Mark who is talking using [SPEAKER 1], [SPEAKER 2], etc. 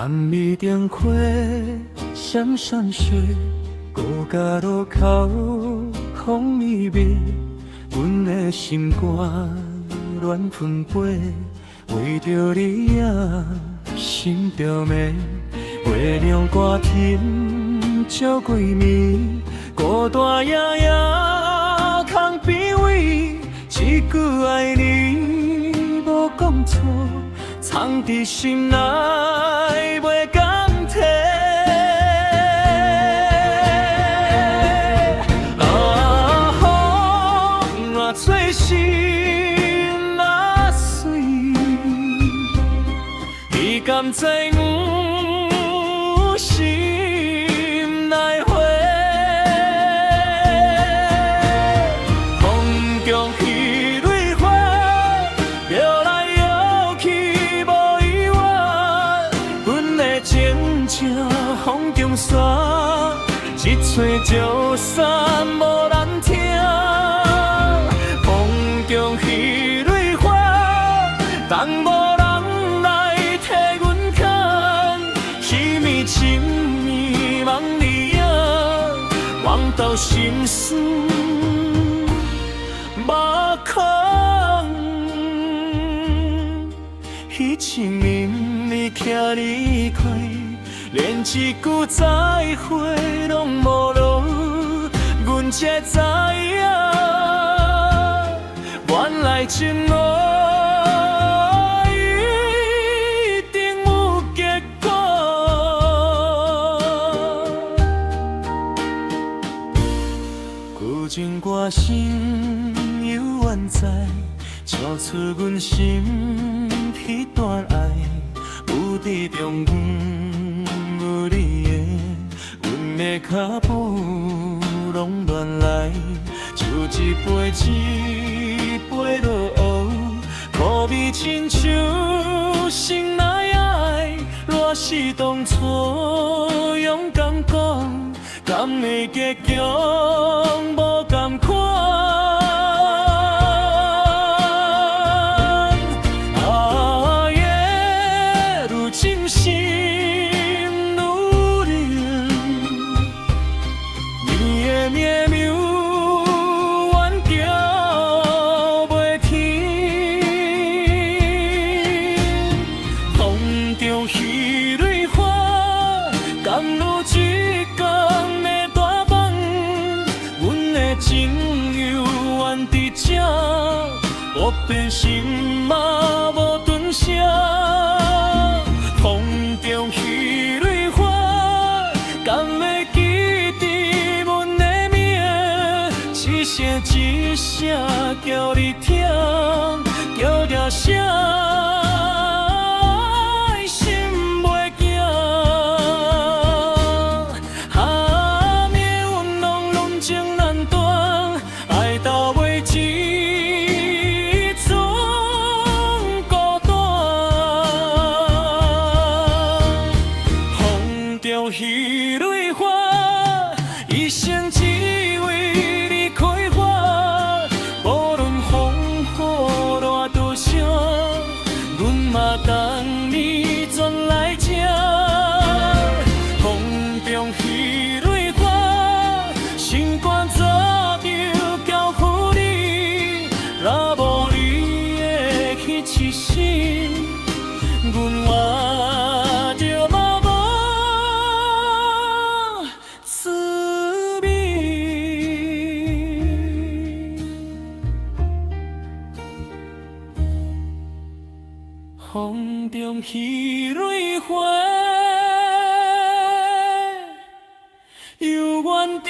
[SPEAKER 1] 暗暝燈火閃閃爍，孤家路口風微微，阮的心肝亂分飛，為著你啊心著迷。月亮歌天照規暝，孤單夜夜空邊位，一句愛你無講錯，藏佇心內袂甘提。啊，風若吹心若碎，你敢知阮心內話？風中彼蕊花，搖來搖去無意外，阮的情這風中沙，一吹就散無人聽。風中彼蕊花，等無人來替阮牽，彼暝深暝夢裡影，夢到心事目空。彼一暝你徛離開，連一句再會攏無落，阮才知影，原來情路一定有結果。舊情歌心猶原在，唱出阮心彼段愛。雨滴中阮有你的，阮的腳步攏亂來，酒一杯一杯落予，苦味親像心內愛。若是當初勇敢講，敢會結局無仝款？啊夜愈深心愈冷，你的名猶原叫袂停。風中彼蕊花，敢有一工的大夢？阮的情猶原佇這，不變心嘛無頓捨。風中彼蕊花，敢會記得阮的名？一聲一聲叫你疼，叫著聲心袂驚。啊，命運攏論情難斷，愛到尾只剩孤單。風中彼蕊花，一生只為你開花。無論風雨偌多聲，阮嘛等你轉來這。風中彼蕊花，心肝早就交付你。若無你的彼一生，阮活著嘛無滋味。風中彼蕊花，猶原佇